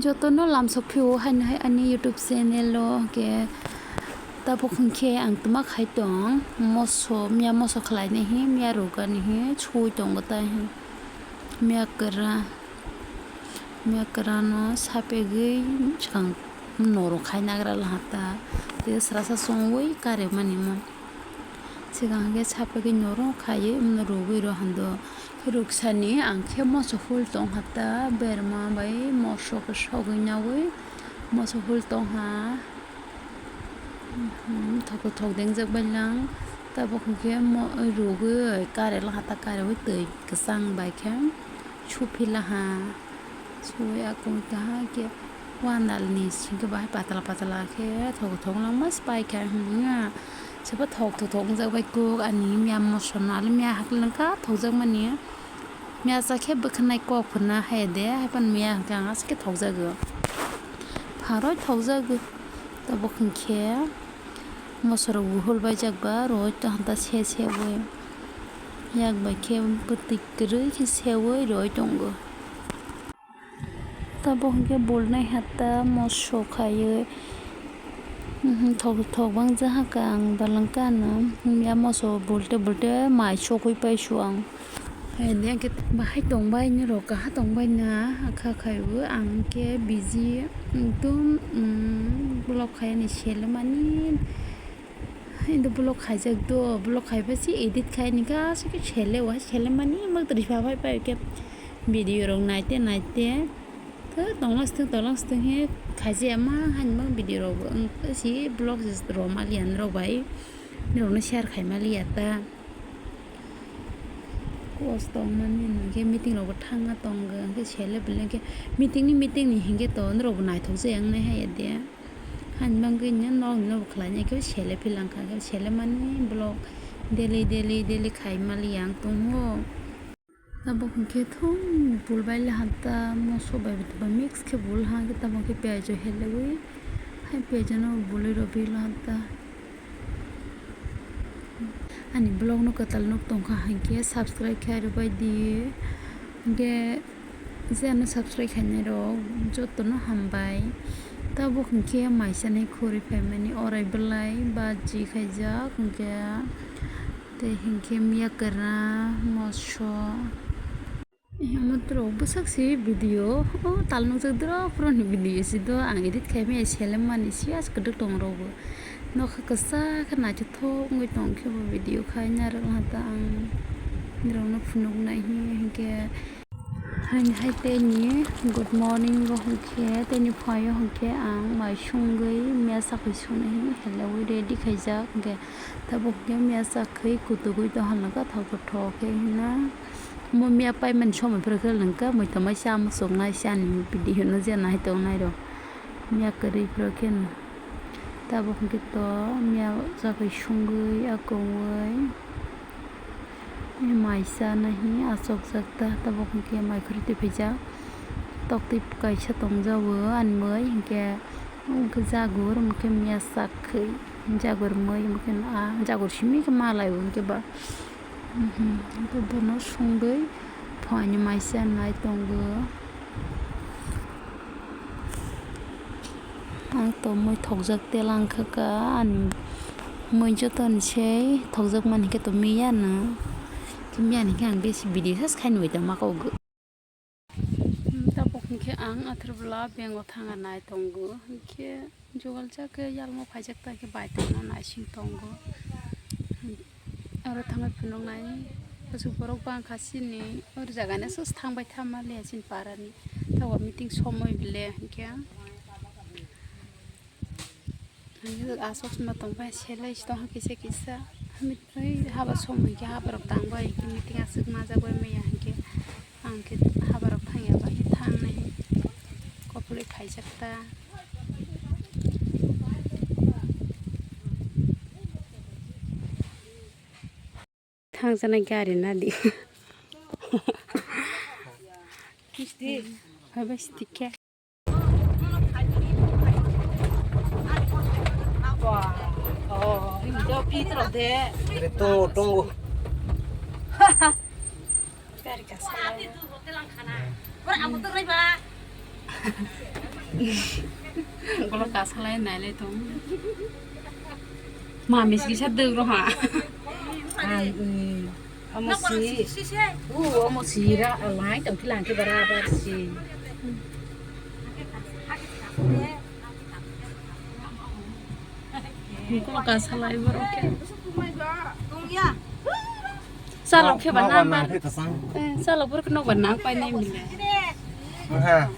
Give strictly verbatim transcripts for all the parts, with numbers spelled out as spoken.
Jotono lamsok phio haino hai ani YouTube channel o, hwnkhe tabuk hwnkhe ang twma khai tong, moso, miya moso khlainai hi, miya rwgani hi, sui tongo ta hi, miya kwra, miya kwrano sapegwi swkang norok khai nagra laha ta, tei srasa chongwi karemani mo. Swkang hwnkhe sapegwi norok khaiwi rwgwi rw hando. Rwksani ang khe moso phul tong ha ta, berma bai moso khe sogwi naui moso phul tong ha. Thok thok dengjak bai lang. Tabuk hwnkhe mo-, rwgwi karela ha ta, karwi twi kwchang bai khe suphi laha. Sui akung kaha khe wanal ni singkhe bahai patla patla khe thok thok langma spai kha hwnwi. Sebo thok thok thok wngjak bai kuk ani miya moso no ali miya hakhe langkha thokjak mani. Miya cha khe bwkhanai kok phano hai de, hai phano miya hwnkhe ang aswk khe thokjago. Pharoi thokjago. Tabuk hwnkhe moso rok buhul baijak ba roi tong ta se se wi. Yak bai khe bwtwi kwrwi khe se wi roi tongo. Tabuk hwnkhe bulnai hatta moso khaiwi, mhm, thok thok bangja hakhe ang dalangkha ano. Ya moso bulte bulte mai sokwi paisu ang. Hai hwnkhe bahai tongbai norok kaha tongbai na kha khaiwi ang khe busy ekdom, mm, vlog khaini selemani. Endo vlog khaijak do, vlog khaiba se edit khaini gasikhe sele o, selemani mak twi pha phai phai khe video rok naite naite. Tho tongla sithwng tongla sithwng he khaijaya ma hani ma video rok bo wng si vlog rw maliya norok bai norok no share khai maliya ta. Kos tong mani hwnkhe meeting rok bo thangna tongo hwnkhe sele beleng khe meeting ni meeting ni hwnkhe to norok bo naithok jaya wngnai haya de. Hani bagwi no nok ni no bo khlai nai khe sele philang kha khe sele mani vlog daily daily daily khai maliya ang tongo. Tabuk hwnkhe thung bul bai le hanta moso bai mix khe bul ha khe tabuk khe piyaj o heleui hai piyaj no bului rw bui le hanta. Ani vlog no kwtal nuk tongkha hwnkhe subscribe khe rwbai di. Hwnkhe je ano subscribe khainai rok jotono hambai. Tabuk hwnkhe mai sanai khuri phaimani orai belai baji khaijak hwnkhe tei hwnkhe miya kwra moso. Omo borok bwsak se video, o tal nukjak doro phuru ni video si do ang edit khai maya seleng mani si as kwdwk tong rok bo nokha kwchak khe naithothok wngwi tong khe bo video khai narwk ha ta ang norok no phunuk nai hinkhe haini hai tei ni good morning o hinkhe tei ni phai o hinkhe ang mai sungwi mesa khai suni helaiwi ready khaijak hinkhe tabuk hinkhe mesa khai kutugwi tong ha nokha thok thok khe hino. Omo miya paimani somoi phuru khe lengkha, muitomai cha muchungnai, chani video no je nai tongnai rok. Miya kwrwi phuru khe no. Tabuk hwnkhe to miya chakwi sungwi, akungwi. Mai chanai hi achukjak ta, tabuk hwnkhe mai khurui twi phaijak. Toktwi kaisa tongjago, ani mui hwnkhe, hwnkhe jagur, hwnkhe miya chakwi, jagur mui, hwnkhe a jagur simi khe malai o hwnkhe ba. Mhm, hwnkhe bono sungwi phuaini mai chanai tongo. Ang to mui thokjak telang kha ka, ani mui joto ni se thokjak mani khe to miya no. Khe miya ni khe ang besi video sas khai nui tongma kok. Tabuk hwnkhe ang Atharbola bank o thangna nai tongo, hwnkhe jugal jak khe yalmo phaijak ta khe bai tongna naising tongo. Aro thangwi phunuknai bwswk borok bangkha chini, oro jaga ni sus thangbai tha maliya chini para ni, tabuk meeting somoi bile hwnkhe. Ang aswk sima tongbai selai si tongkha kisa kisa. Oi haba som hinkhe habarok tangbai hinkhe meeting aswk majak bai maya hinkhe ang khe habarok thangya bai khe thangnai koplwi phaijak ta. Thangjaknai gari nadi. Misti. Hai bai stick khe. Ore to tongo. Gari ka salai. Ora amo to rai ba. Ulo kasalai nailai tong. Mami si kisa dwk roha. Ang, mm, omo si. U, omo si ra, alai tong kilang ke barabar si. Ulo kasalai borok ke. Salok khe ba nang ba. Eh, salok borok nok ba nang pai nai mile. Ha.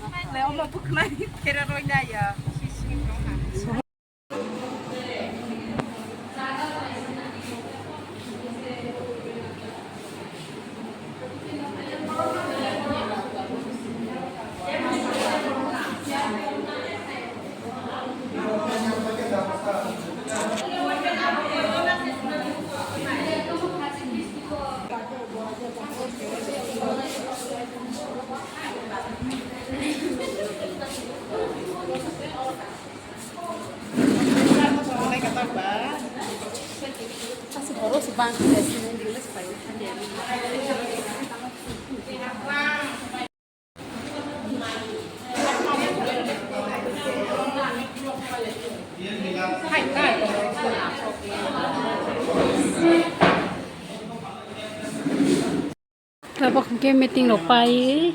Tabok hwnkhe meeting rok pai,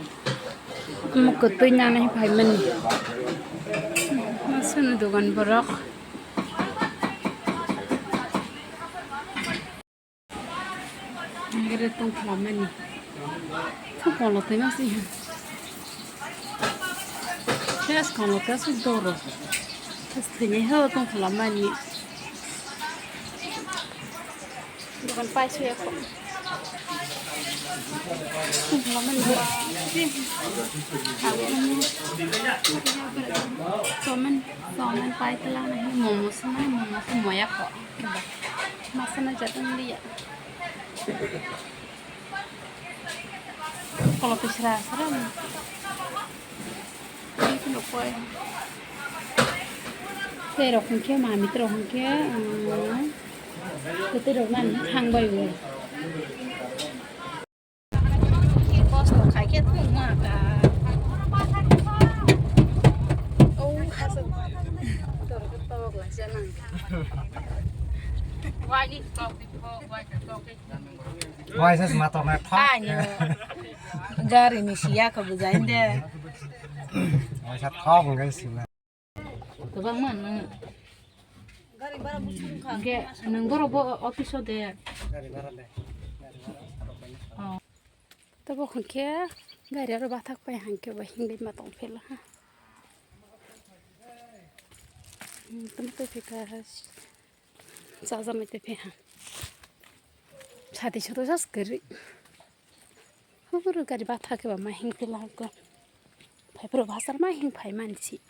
omo kwtwi nanai phaimani. Masano dogan borok. Hwnkhe tong khlaimani. Tong kolo twi masi. Test kolo test doro. Test thwinai ho tong khlaimani. Dogan pai suya ko. Tong khlaimani. Somen, somen pai tala nahi momo somen momo ko moya ko. Masana jatang liya. Kolo pisra sara. Tei rok hwnkhe mami rok hwnkhe, um, kwtwi rok nang thang bai o. Kosto khai khe thung ma ka. Oh, hasa. Tor khe tok la janang. Wai ni tok di ko, wai ka tok di. Wai sa ma tok na thok. Ayo. Gari ni siya ko bujai de. Wai sa thok ngai sila. Kwbangma nw. Hwnkhe nwng borok bo office o de. Oh. Tabok hwnkhe gari aro bathak pai hwnkhe bo himlima tongphela ha. Hmm, tamo tei phika chajaknai tei phiha. Sati soto jas kwrwi. Huburu gari bathak khe ba ma himphela ko. Phaiphuru basar ma him phai mansi.